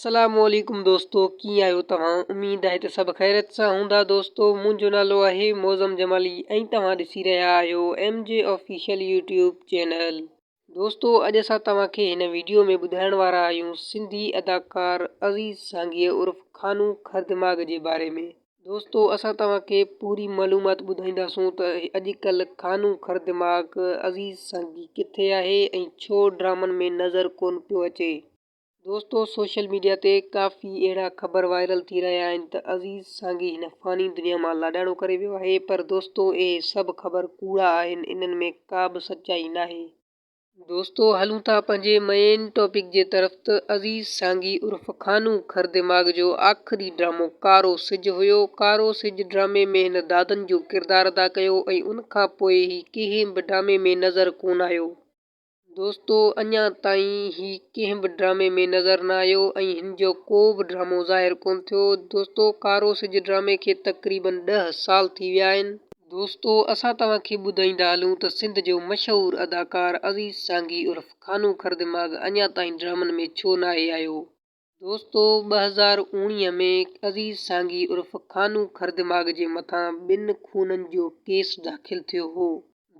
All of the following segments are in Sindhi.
السلام عليڪم دوستو ڪيئن آهيو توهان اميد آهي ته سڀ خيريت سان هوندا دوستو منهنجو نالو آهي معظم جمالي ۽ توهان ڏسي رهيا آهيو M J official YouTube channel دوستو اڄ اسان توهان کي هن ويڊيو ۾ ٻڌائڻ وارا آهيون سنڌي اداڪار عزيز سانگيء عرف خانو خردماغ جي باري ۾ دوستو اسان توهان کي پوري معلومات ٻڌائينداسون ته اڄڪلهه خانو خردماغ عزيز سانگي ڪٿي آهي ۽ ڇو ڊرامن ۾ نظر ڪونه پيو اچي. دوستو سوشل ميڊيا تي ڪافي اهڙا خبر وائرل ٿي رهيا آهن ته عزيز سانگي هن فاني دنيا مان لاڏاڻو ڪري ويو آهي پر دوستو اهي سڀ خبر ڪوڙا آهن انهن ۾ ڪا به سچائي ناهي. دوستو هلون ٿا پنهنجي مئين ٽاپڪ جي طرف ته عزيز سانگي عرف خانو خر دماغ جو آخري ڊرامو ڪارو سج هيو ڪارو سج ڊرامي ۾ هن دادن جو ڪردار ادا ڪيو ۽ ان کان پوء هي ڪنهن به ڊرامي ۾ نظر ڪونه آيو. دوستو اڃا تائين هي ڪنهن به ڊرامي ۾ نظر نه آيو ۽ هن جو ڪو به ڊرامو ظاهر ڪونه ٿيو. دوستو ڪارو سج ڊرامي کي تقريبن ڏهه سال ٿي ويا آهن. دوستو اسان توهان کي ٻڌائيندا هلون ته سنڌ جو مشهور اداڪار عزيز سانگي عرف خانو خردماغ اڃا تائين ڊرامن ۾ ڇو ناهي آيو. دوستو 2019 ۾ عزيز سانگي عرف خانو خردماغ جي مٿان ٻن خونن جو ڪيس داخل ٿيو هو.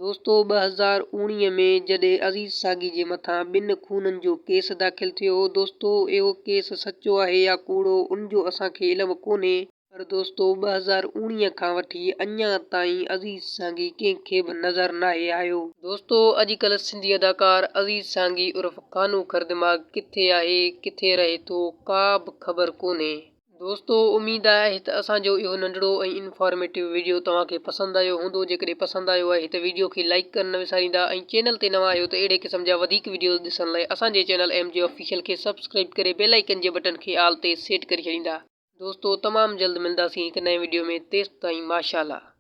دوستو 2019 ۾ جڏهن عزيز سانگي جي مٿان ٻن خونن جو ڪيس داخل ٿيو هو دوستو اهو ڪيس سچو آهي يا ڪوڙو ان جو اسان کي علم ڪونهي پر دوستو 2019 کان وٺي اڃان تائين عزيز سانگي ڪنهن کي به نظر ناهي آيو. دوستو اڄڪلهه سنڌي اداڪار عزيز سانگي عرف خانو خردماغ ڪٿي آهي ڪٿي رهي ٿو ڪا به خبر ڪونهي. دوستو اميد آهي ته اسان جو اهو ننڍڙو ۽ انفارميٽو وڊيو توهان کي پسند آيو هوندو جيڪڏهن پسند آيو آهي ته وڊيو کي لائيڪ ڪرڻ نه وساريندا ۽ چينل تي نوان آهيو ته اهڙي قسم جا وڌيڪ وڊيوز ڏسڻ لاء اسان جي چينل ايم جي آفيشل کي سبسڪرائيب ڪري بيل آئيڪن جي بٽڻ کي آل تي سيٽ ڪري ڇڏيندا. دوستو تمام جلد ملنداسين هڪ نئين وڊيو ۾ تيستائين ماشاءالله.